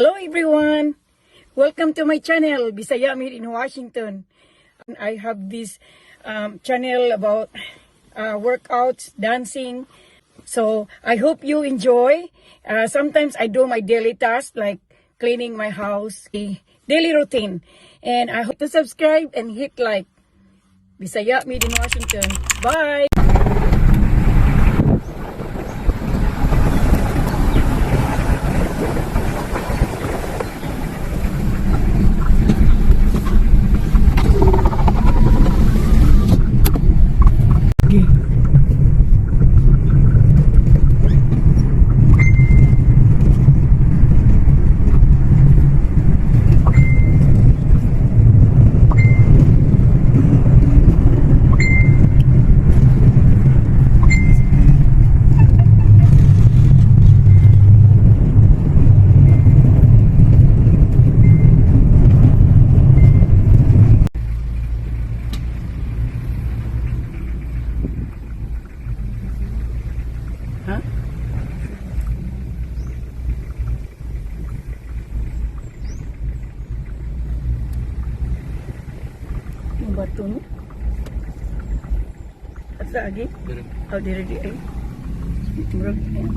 Hello everyone! Welcome to my channel, Bisaya Made in Washington. I have this channel about workouts, dancing. So I hope you enjoy. Sometimes I do my daily tasks like cleaning my house, a daily routine. And I hope to subscribe and hit like. Bisaya Made in Washington. Bye! Okay. Ha? Yung bato no? At sa agi? Oh, dire di ay. Murag ayan.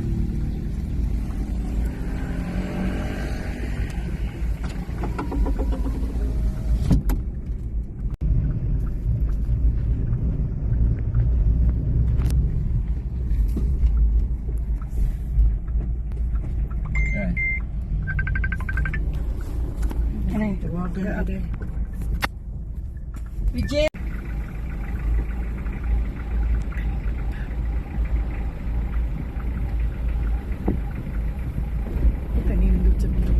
Yan. Ano yun? Tawagan ka din. Vijay! Kanindot sa bilog.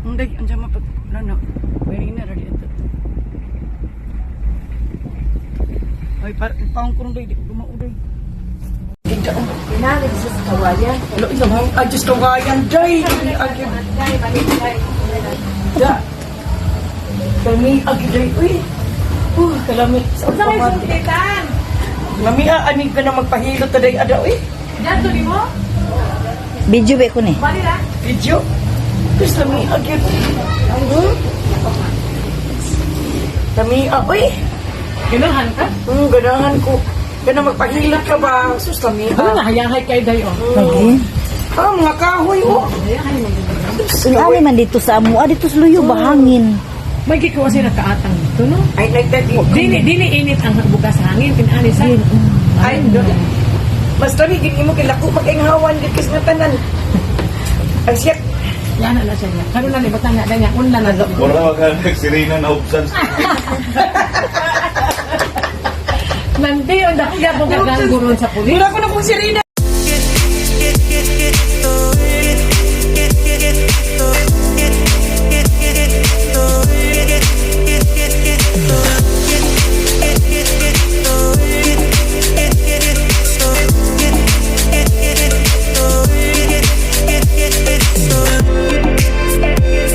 Hindi, ang sama pag, ano, may na rin ito. Ay, parang kurong di ko mauday. Pinali sa kawayan. Hello, isang ay, Diyos kawayan, day! Da. Kami, agi, day, uy. Kalami. Sa Sa may pamati. sumpitan. Lami, ah, ani ka na magpahilot today, ada, uy. Diyan to mo? Video ba ko ni? Bali ra. Video. Diyos, lami, agi. Lami, ah, uy. Ganahan ka? Ganahan ko. Gana magpahilot ka ba? Sus, lami, Ano ah. na hayahay kay day oh. Lagi. Ah, mga kahoy, oh. Hayahay mo. Ani man dito sa amo, ah, dito sa luyo bahangin. May gikuha sila kaatang dito no. Ay, like that. Dili dili init ang bugas hangin pinani sa. Ay, do. Basta ni gini mo kilako pag-inghawan gid kas nga tanan. Ang siya Yan na siya niya. Karon na ni batang na niya unla na do. Wala ka nagsirina na hubsan. Nandi on dako gyapon ka gangguron sa pulis. Mura ko na kong sirena.